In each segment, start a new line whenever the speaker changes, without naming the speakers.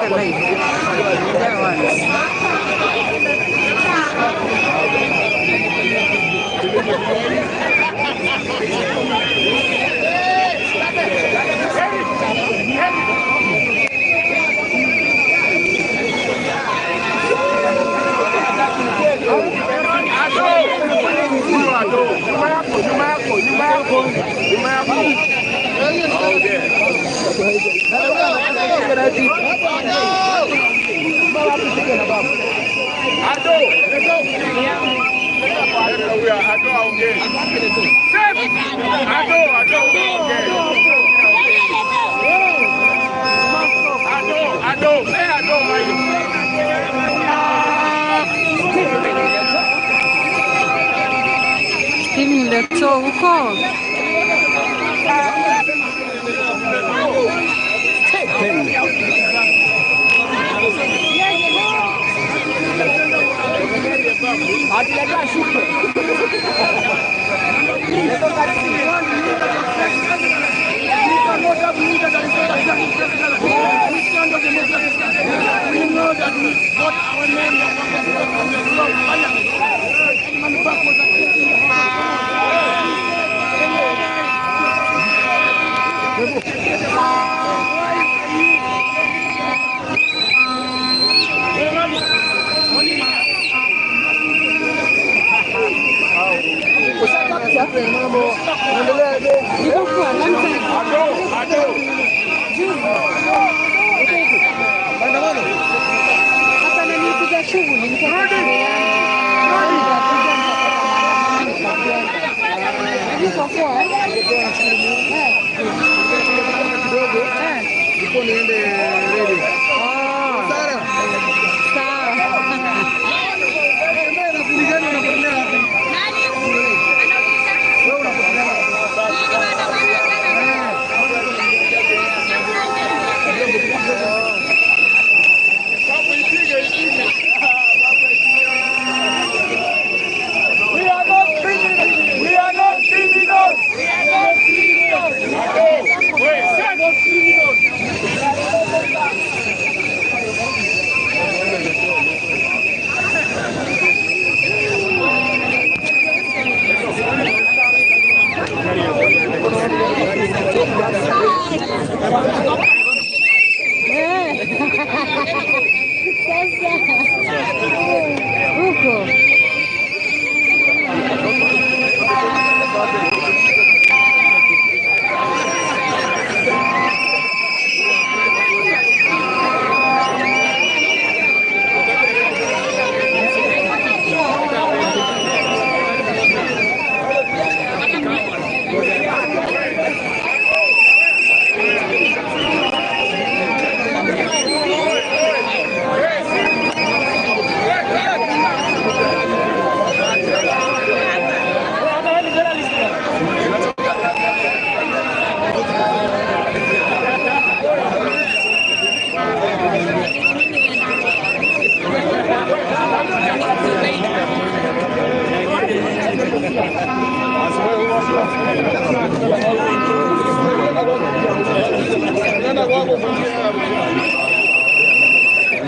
Live. That one. Huko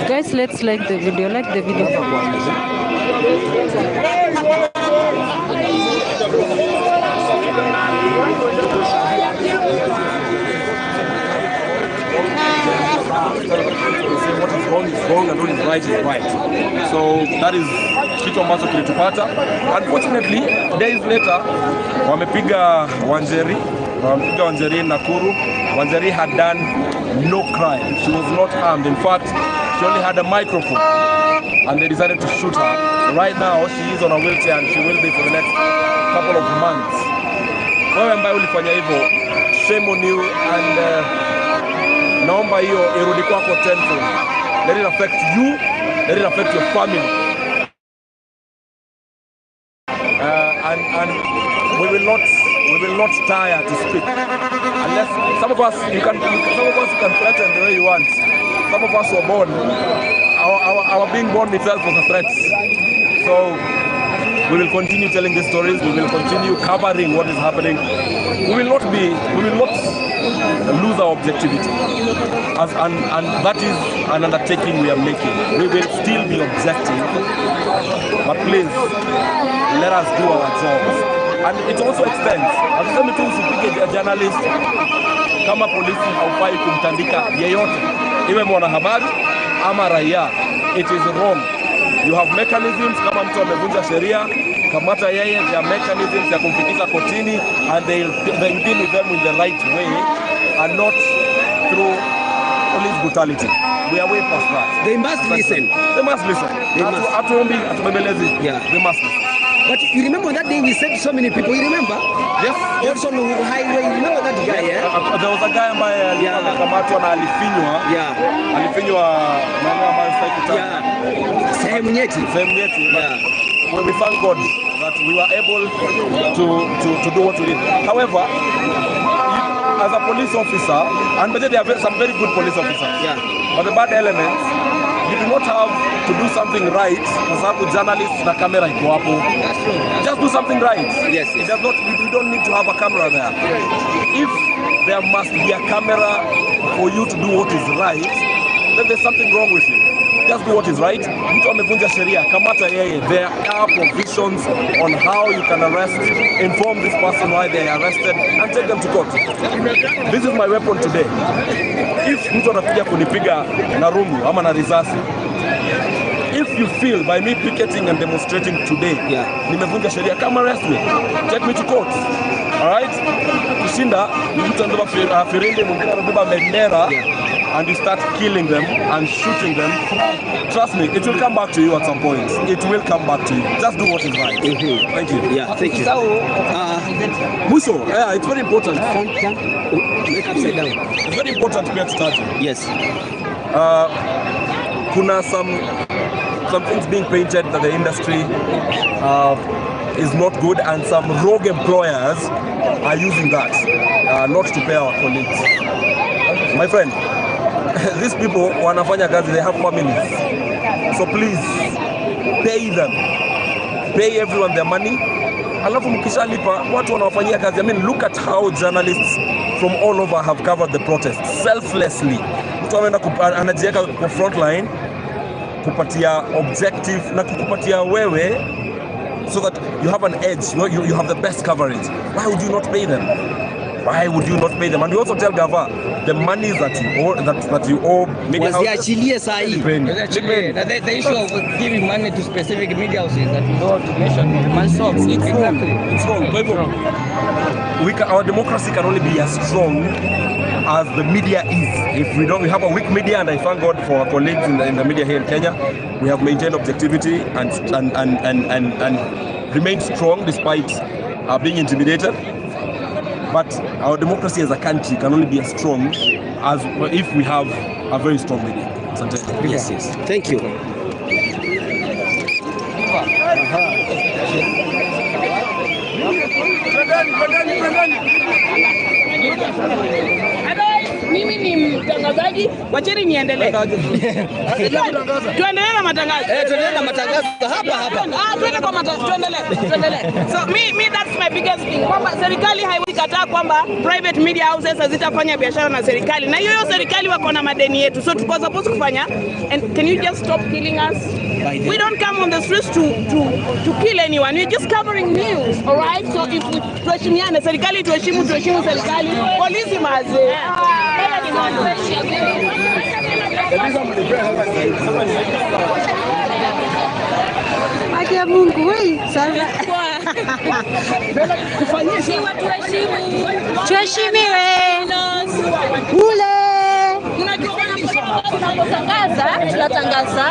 Guys, let's like the video, like the video.
What is wrong is wrong and what is right is right. So that is kitu ambacho kilitupata. Unfortunately, days later wamepiga Wanjeri, wamepiga Wanjeri Nakuru. Wanjeri had done no crime. She was not armed. In fact, she only had a microphone and they decided to shoot her. Right now, she is on a wheelchair and she will be for the next couple of months. Wewe ambaye ulifanya hivyo, shame on you, and naomba hiyo irudi kwako tenfold. Let it affect you, let it affect your family. And we will not tire to speak. Unless some of us you can threaten the way you want. Some of us were born, our being born itself was a threat. So We will continue telling these stories. We will continue covering what is happening. We will not lose our objectivity. And that is an undertaking we are making. We will still be objective, but please let us do our jobs. And it also extends. Hatusemi tu usipige journalist kama polisi haufai kumtandika yeyote, iwe mwanahabari ama raia. It is wrong. You have mechanisms. Kama mtu amevunja sheria, kamata yeye. There are mechanisms ya kumfikisha kotini, and they deal with them in the right way and not through police brutality. We are way past that.
They must listen.
They must listen. Hatuombi, hatubembelezi. They must listen.
But you remember that day we saved so many people, you remember?
Yes.
Also on the highway, you remember that guy, yeah?
There was a guy ambaye alikamatwa na alifinywa.
Yeah.
Alifinywa maeneo ambayo sitaki kutaja.
Yeah. Sehemu nyeti.
Sehemu nyeti. Yeah. We thank God that we were able to do what we did. However, as a police officer, and but there are some very good police officers.
Yeah.
But the bad elements, you do not have to do something right kwa sababu journalists na kamera iko hapo.
That's true.
Just do something right.
Yes, yes.
It does not, you don't need to have a camera there. If there must be a camera for you to do what is right, then there's something wrong with you. Just do what is right. Mtu amevunja sheria, kamata yeye. There are provisions on how you can arrest, inform this person why they are arrested, and take them to court. This is my weapon today. If mtu anakuja kunipiga na rungu ama na risasi, if you feel by me picketing and demonstrating today, nimevunja sheria, come arrest me, take me to court. Alright? Kushinda mtu anabeba firimbi, mwingine anabeba bendera, and you start killing them and shooting them. Trust me, it will come back to you at some point. It will come back to you. Just do what is right.
Mm-hmm.
Thank you.
Yeah, thank you.
Muso, yeah, it's very important.
Upside down.
It's very important pia tutaje.
Yes.
Kuna some things being painted that the industry is not good, and some rogue employers are using that not to pay our colleagues. My friend, these people wanafanya kazi, they have families. So please pay them. Pay everyone their money. Alafu mkishalipa watu wanawafanyia kazi. I mean, look at how journalists from all over have covered the protest selflessly. Mtu ameenda anajiweka kwa front line kupatia objective na kukupatia wewe so that you have an edge, you have the best coverage. Why would you not pay them? Why would you not pay them? And we also tell Gava, the money that you owe, that you owe media houses.
The issue of giving money to specific media houses that we don't want to mention.
It's wrong. It's wrong. Our democracy can only be as strong as the media is. If we don't, we have a weak media, and I thank God for our colleagues in the media here in Kenya. We have maintained objectivity and remained strong despite being intimidated. But our democracy as a country can only be as strong as if we have a very strong media.
Yes, yes. Thank you.
Mimi ni mtangazaji, wacheni niendelee. Tuendelee na matangazo.
Tuendelee na matangazo hapa hapa.
Tuende kwa matangazo, tuendelee. So me that's my biggest thing. Kwamba serikali haiwezi kataa kwamba private media houses hazitafanya biashara na serikali. Na hiyo serikali wako na madeni yetu. So tuko supposed kufanya. And can you just stop killing us? We don't come on the streets to kill anyone. We're just covering news, all right? So if we tuheshimiane, serikali tuheshimu serikali. Polisi maze.
Haki ya Mungu wewe sasa. Tuheshimiwe. Ule.
Tunatangaza,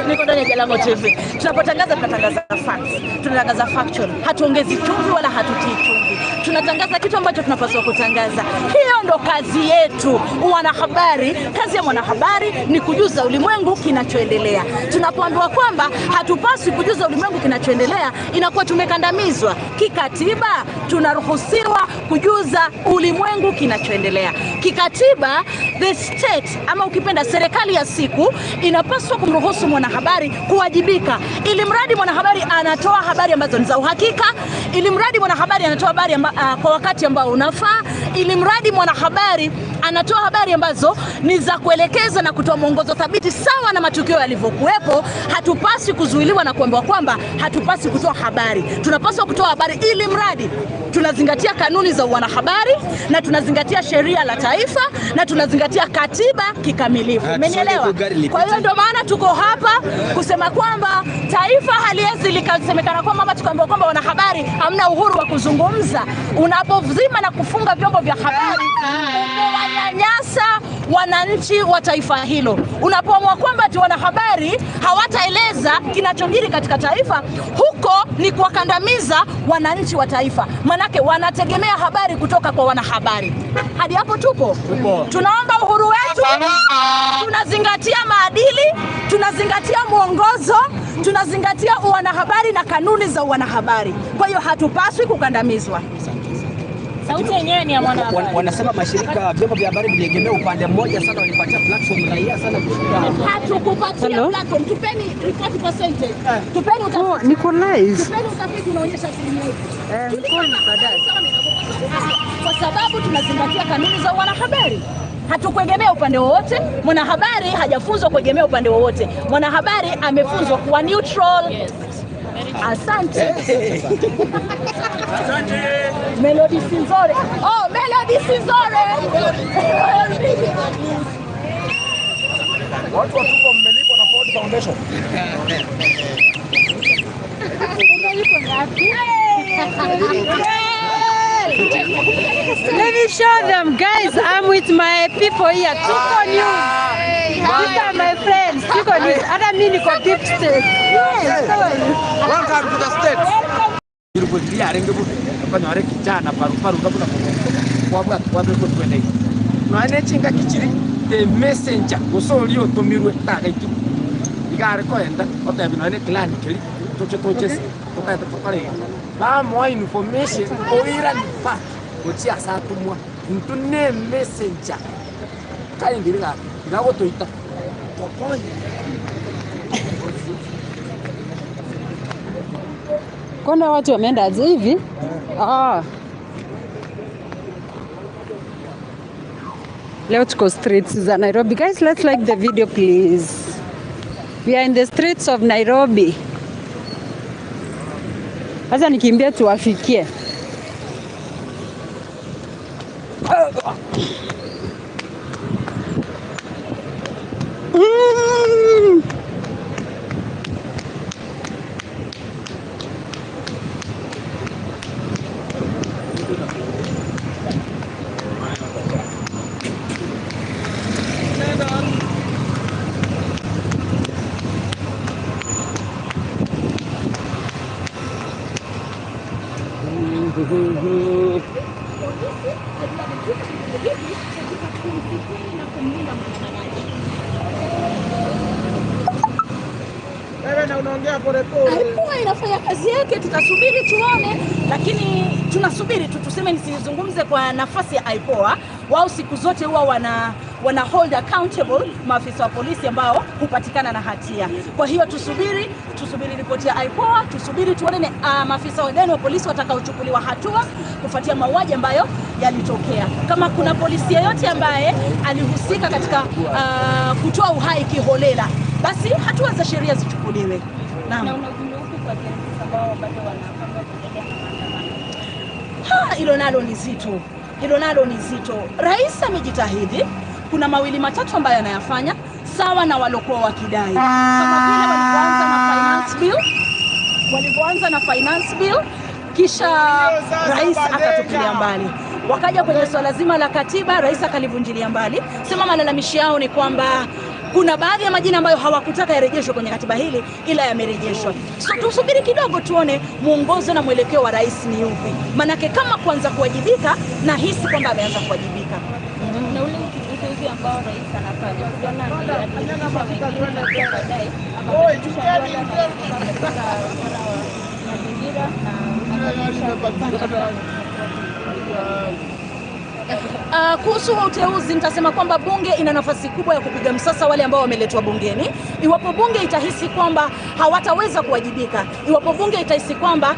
niko ndani ya Jalango TV. Tunapotangaza tunatangaza facts, tunatangaza factual. Hatuongezi chumvi wala hatutii chumvi. Tunatangaza kitu ambacho tunapaswa kutangaza. Hiyo ndo kazi yetu. Wanahabari, kazi ya mwanahabari ni kujuza ulimwengu kinachoendelea. Tunapoambiwa kwamba hatupaswi kujuza ulimwengu kinachoendelea, inakuwa tumekandamizwa. Kikatiba tunaruhusiwa kujuza ulimwengu kinachoendelea. Kikatiba the state, ama ukipenda serikali ya siku, inapaswa kumruhusu mwanahabari mwanahabari kuwajibika, ili mradi mwanahabari anatoa habari ambazo ni za uhakika, ili mradi mwanahabari anatoa habari kwa wakati ambao unafaa, ili mradi mwanahabari anatoa habari ambazo ni za kuelekeza na kutoa mwongozo thabiti sawa na matukio yalivyokuwepo. Hatupaswi kuzuiliwa na kuambiwa kwamba hatupaswi kutoa habari. Tunapaswa kutoa habari ili mradi tunazingatia kanuni za wanahabari na tunazingatia sheria la taifa na tunazingatia katiba kikamilifu. Umenielewa? Kwa hiyo ndio maana tuko hapa kusema kwamba taifa haliwezi likasemekana kwamba ama tukaambiwa kwamba wanahabari hamna uhuru wa kuzungumza. Unapozima na kufunga vyombo vya habari, umewanyanyasa wananchi wa taifa hilo. Unapoamua kwamba ati wanahabari hawataeleza kinachojiri katika taifa, huko ni kuwakandamiza wananchi wa taifa. Manake wanategemea habari kutoka kwa wanahabari. Hadi hapo tupo. Tunaomba uhuru wetu, tunazingatia maadili, tunazingatia mwongozo, tunazingatia wanahabari na kanuni za wanahabari. Kwa hiyo hatupaswi kukandamizwa.
Sauti yenyewe ni ya mwanahabari.
Wanasema mashirika vyombo vya habari viliegemea upande mmoja sana, walipatia platform raia sana kushinda.
Hatukupatia platform. Tupeni report percentage. Tupeni utafiti.
Oh, niko live.
Tupeni utafiti unaonyesha asilimia ipi.
Niko baadaye.
Kwa sababu tunazingatia kanuni za wanahabari. Hatukuegemea upande wowote. Mwanahabari hajafunzwa kuegemea upande wowote. Mwanahabari amefunzwa kuwa neutral.
Yes.
Asante. Asante. Melody Sinzore. Oh, Melody Sinzore.
Watu watuko mmelipwa na Ford Foundation.
Umelipwa ngapi? Let me show them, guys. I'm with my people here. Tuko News. These are my friends. Tuko News. Hata mimi niko deep state. Yes.
Welcome to the States.
The messenger usoli otomirwe tagaitu igare koenda otebi none clan kiri toche toche tokaeta tokare ba mo information oira pa gochia satumwa ntune messenger kaindira igagotoita tokonya.
Kona watu wameenda aje hivi? Ah. Leo tuko streets za Nairobi. Guys, let's like the video please. We are in the streets of Nairobi. Sasa nikimbia tuwafikie.
Alikuwa inafanya kazi yake, tutasubiri tuone, lakini tunasubiri tu, tuseme nisizungumze kwa nafasi ya IPOA. Wao siku zote huwa wana hold accountable maafisa wa polisi ambao hupatikana na hatia. Kwa hiyo tusubiri ripoti ya IPOA, tusubiri tuone ni maafisa wagani wa polisi watakaochukuliwa hatua kufuatia mauaji ambayo yalitokea. Kama kuna polisi yeyote ambaye alihusika katika kutoa uhai kiholela, basi hatua za sheria zichukuliwe. Naam.
Na unajumbe upi kwa viongozi ambao bado wanapanga kuendelea na maandamano?
Hilo nalo ni zito. Hilo nalo ni zito. Rais amejitahidi, kuna mawili matatu ambayo anayafanya sawa na walokuwa wakidai. Kama vile walipoanza na finance bill, kisha rais akatupilia mbali. Wakaja kwenye swala zima la katiba, rais akalivunjilia mbali. Sema malalamishi yao ni kwamba kuna baadhi ya majina ambayo hawakutaka yarejeshwe kwenye katiba hili ila yamerejeshwa. So tusubiri kidogo tuone mwongozo na mwelekeo wa rais ni upi. Manake kama kuanza kuwajibika, na hisi kwamba ameanza kuwajibika.
Na ule uteuzi ambao rais anafanya, tuliona wengine baadaye mazingira na
Kuhusu uteuzi nitasema kwamba bunge ina nafasi kubwa ya kupiga msasa wale ambao wameletwa bungeni. Iwapo bunge itahisi kwamba hawataweza kuwajibika, iwapo bunge itahisi kwamba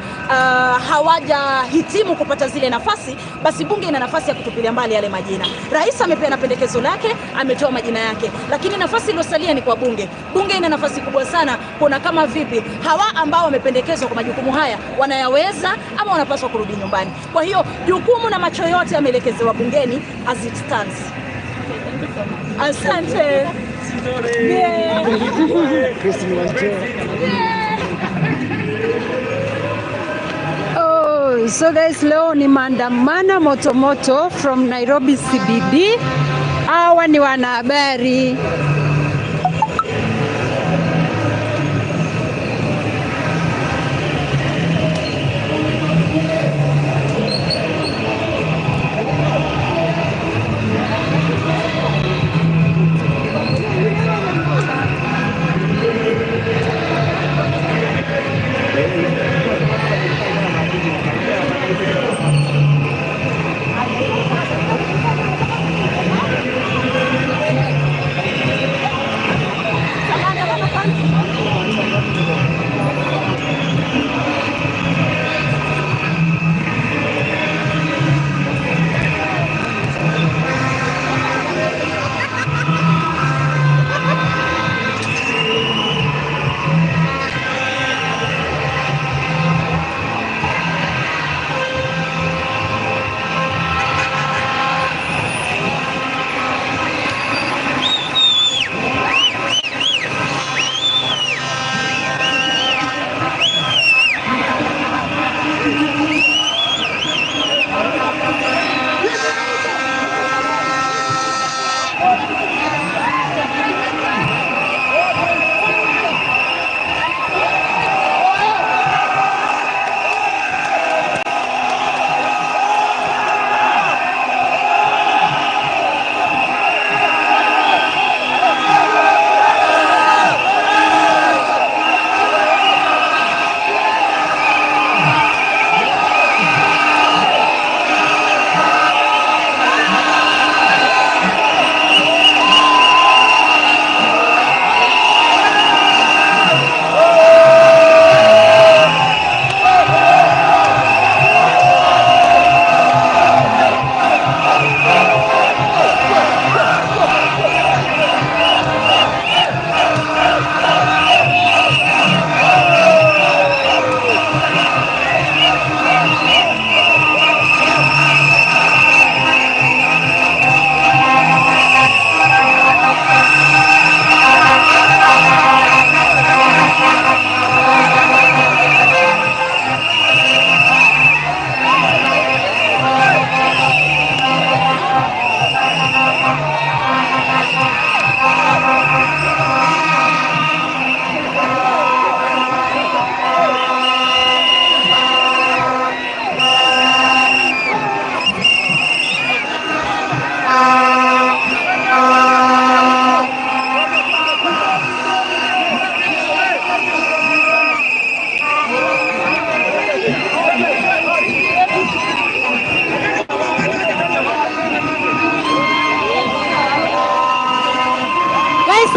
hawajahitimu kupata zile nafasi, basi bunge ina nafasi ya kutupilia mbali yale majina. Rais amepeana pendekezo lake, ametoa majina yake, lakini nafasi iliyosalia ni kwa bunge. Bunge ina nafasi kubwa sana kuona kama vipi hawa ambao wamependekezwa kwa majukumu haya wanayaweza ama wanapaswa kurudi nyumbani. Kwa hiyo jukumu na macho yote yameelekezewa bungeni as it stands. Asante. Yeah.
Oh, so guys, leo ni maandamano moto moto from Nairobi CBD. Hawa ni wanahabari.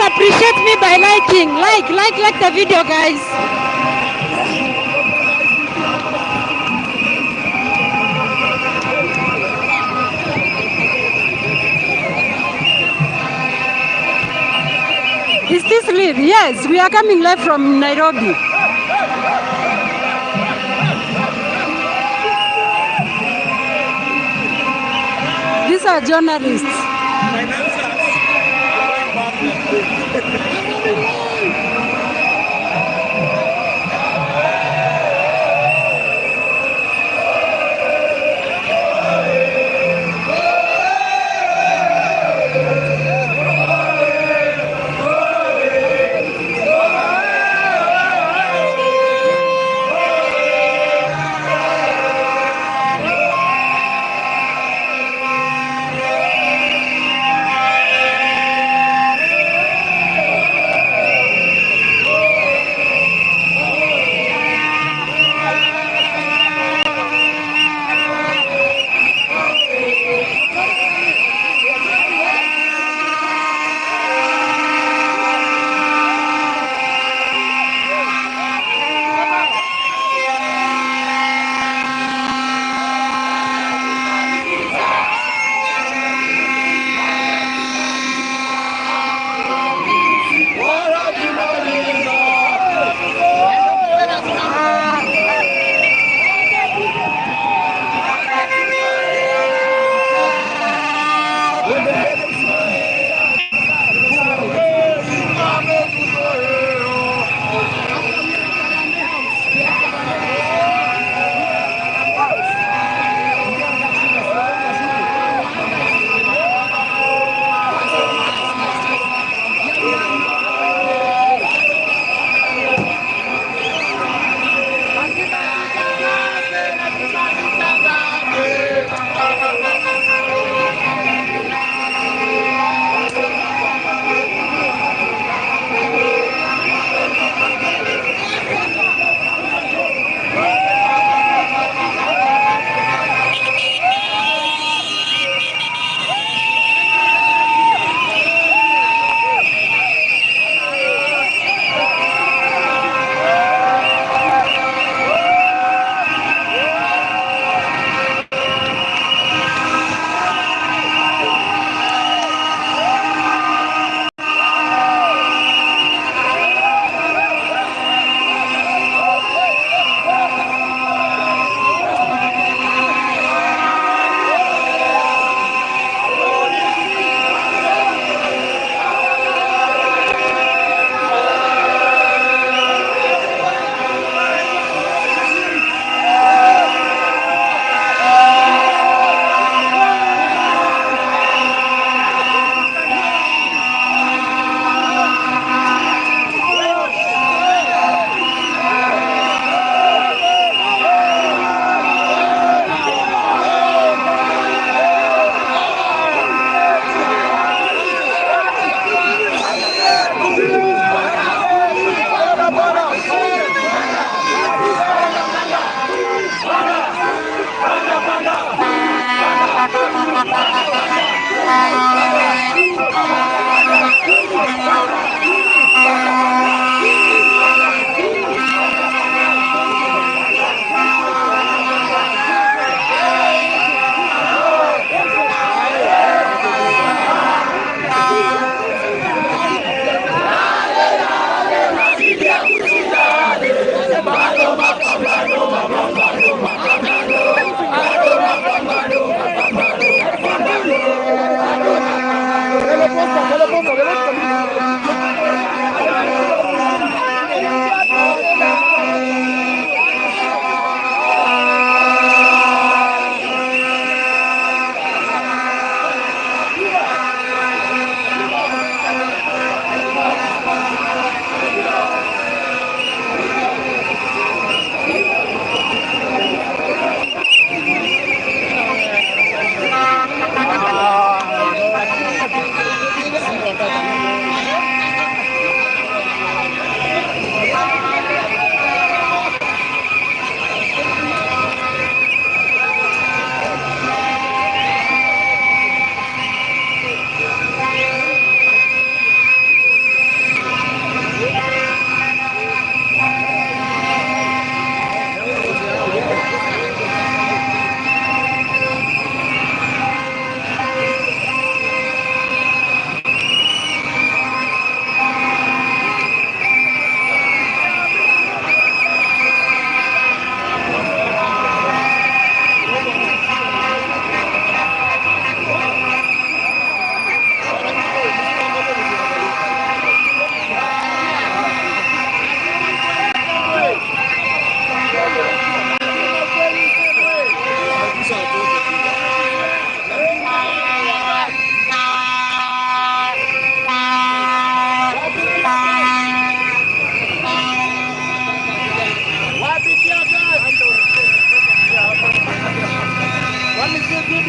Appreciate me by liking, like the video, guys. Is this live? Yes, we are coming live from Nairobi. These are journalists.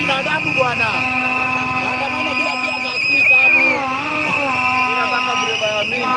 Binadamu bwana. Maandamano bila pia kasi tamu.
Nataka mreba mimi.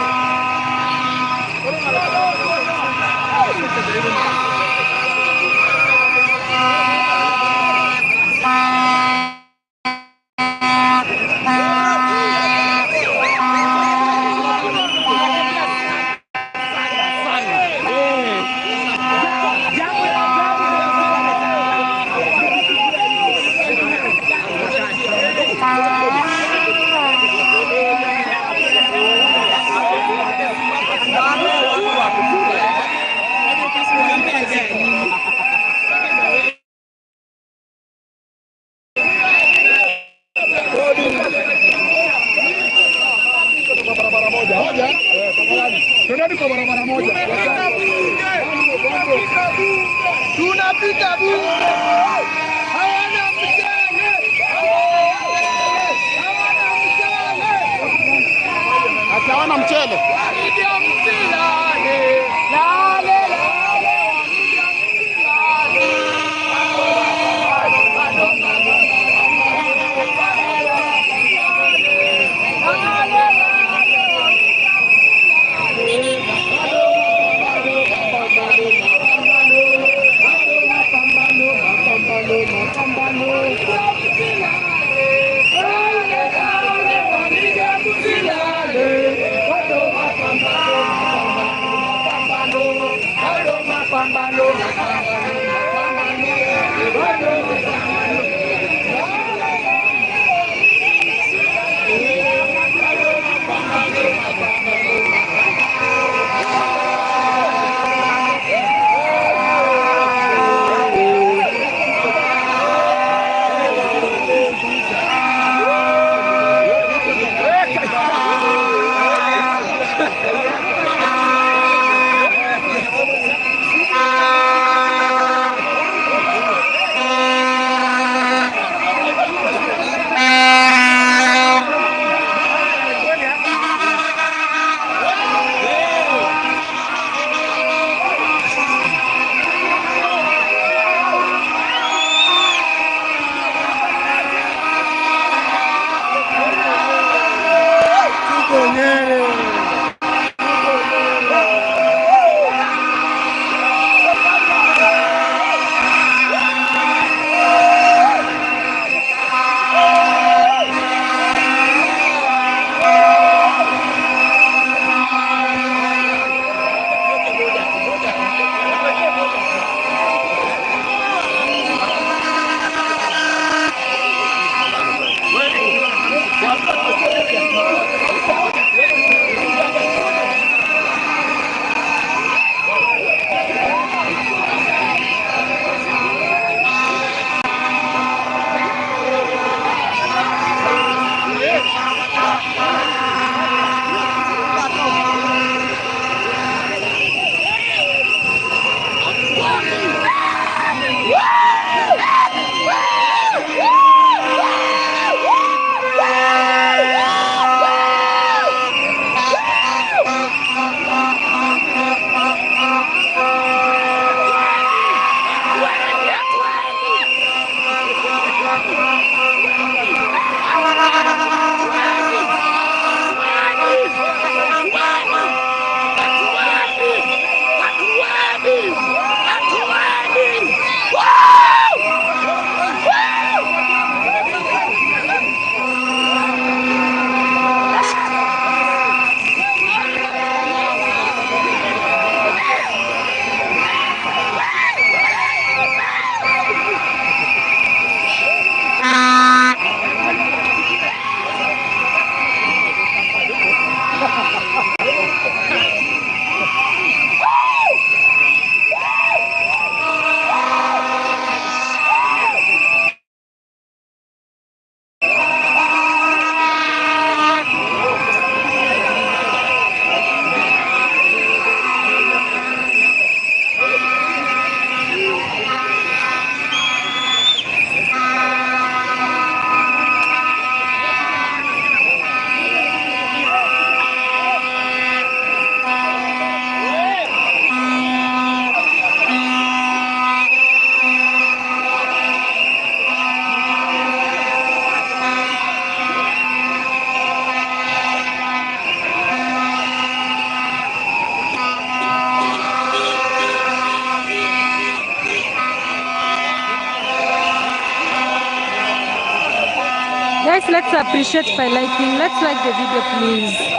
Tunapita bunge. Hawana mchele. Hawana mchele.
Hawana mchele.
Guys, let's appreciate by liking. Let's like the video, please.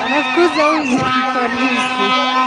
Wanafukuza huyu polisi.